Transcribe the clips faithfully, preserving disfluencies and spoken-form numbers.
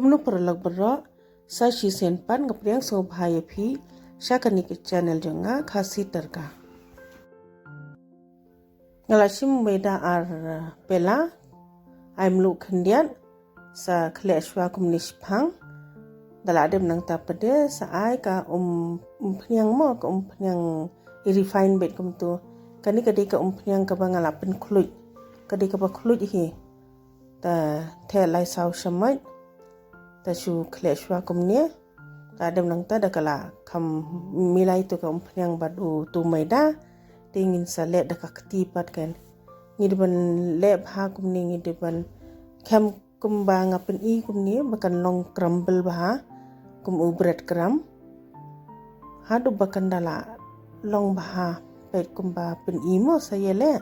Mnu paralok baroh, sa shisien pat nga pdiang sngewbha ïa phi sha kane ka channel jong nga, Khasi Tyrka. Nga la shim maida ar, uh, pela, ai mluh khyndiat, sa khleh shuwa kumne shiphang. Da la dep nangta pat de sa ai ka um, umphniang mo, ka umphniang i refine beit kumtu. Kane ka dei ka umphniang kaba nga la pynkhluit. Ka dei kaba khluit hi. Ta theh lai saw shamoit. Ta shu khleh shuwa kumne. Ta dep nangta da ka la kham milai tu ka umphniang bad utu maida. Te ngin sa leh da ka kti pat kan. Ngi dei ban leh bha kumne, ngi dei ban khem kumba nga pyni kumne ba kan long crumble bha kum u bread crumb. Haduh ba kan da la long bha peit kumba pyni mo sa ïa leh.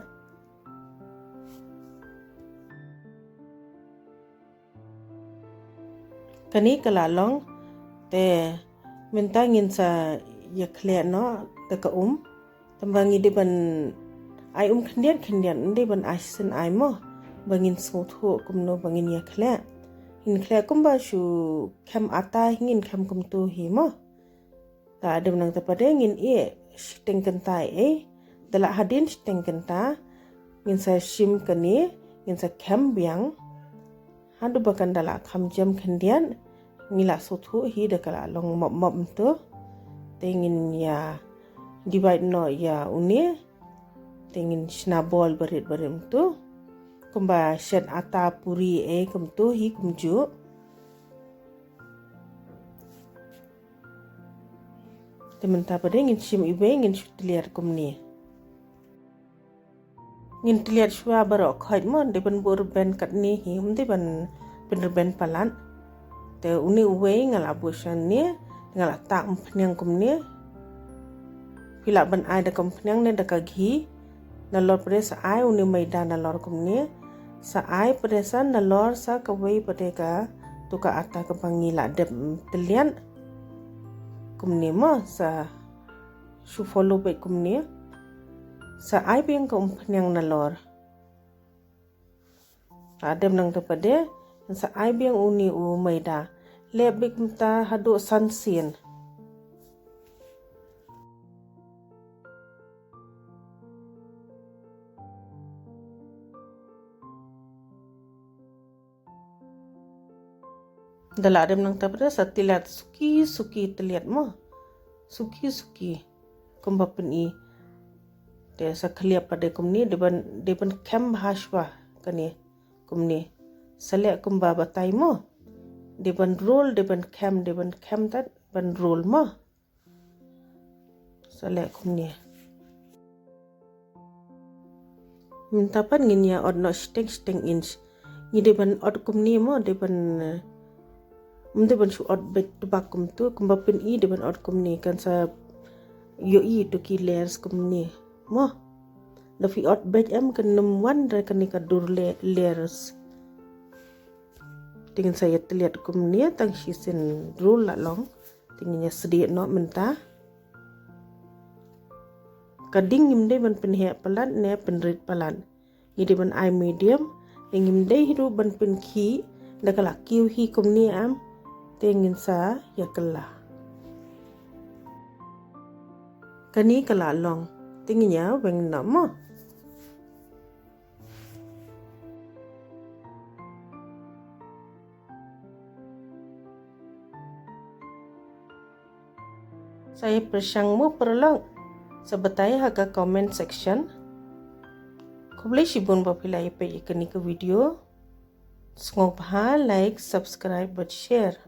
Kane ka la long, te mynta ngin sa ïa khleh noh da ka um. Tangba ngi dei ban ai um khyndiat khyndiat, ym dei ban ai shisien ai mo. Ba ngin sngewthuh kumno ba ngin ïa khleh. Ngin khleh kumba shu khem ata hi, ngin khem kumtu hi mo. Ta dep nangta pat de ngin ïeh shiteng kynta ei. Da la hadien shiteng kynta ngin sa shim kane, ngin sa khem biang. Haduh ba kan da la kham jem khyndiat, ngi la sngewthuh hi da ka la long mop mop mynta. Te ngin ïa divide noh ïa une. Te ngin shna ball barit barit mynta. Kumba shet ata puri ei kumtu hi kumjuh. Te mynta pat de ngin shim iwei, ngin shu tylliat kumne. Ngin tylliat shuwa baroh khoit mo, dei ban buh rben katne hi, ym dei ban pynrben palat. Te une uwei nga la buh shane, nga la tah umphniang kumne. Phi lah ban ai da ka umphniang ne da ka ghee. Nalor pat de sa ai une maida nalor kumne. Sa ai pat de sa nalor sa kawei pat de katu ka ata kaba ngi la dep tylliat. Kumne mo, sa shu follow beit kumne. Sa ai biang ka umphniang nalor. Ta dep nangta pat de, sa ai biang une u maida. Leh beit kumta haduh san sien. Da la dep nangta pat de sa tylliat suki suki tylliat mo. Suki suki. Kumba pyni. Te sa khlieh pat de kumne, dei ban, dei ban khem bha shuwa kane. Kumne. Sa leh kumba batai mo. Dei ban roll, dei ban khem, dei ban khem tad, ban roll mo. Sa leh kumne. Mynta pat ngin ïa ot noh shiteng shiteng inch. Ngi dei ban ot kumne mo, dei ban, eh, ym dei ban shu ot beit tbak kumtu, kumba pyni dei ban ot kumne, kan sa ïohi ïa ki layers kumne mo. Da phi ot beit em kan ym wan re kane ka dur le-, layers. Te ngin sa ïa tylliat kumne, tang shisien roll la long. Te ngin ïa sdieh noh mynta. Ka ding ngim dei ban pynheh palat ne pynrit palat. Ngi dei ban ai medium, te ngim dei hi ruh ban pynkhih, da ka la kiew hi kumne em, te ngin sa ïa kylla. Kane ka la long, te ngin ïa weng noh mo. Sa ïa pyrshang mo paralok. Sa batai ha ka comment section. Khublei shibun ba phi la ïa peit ïa kane ka video. Sngewbha like, subscribe bad share.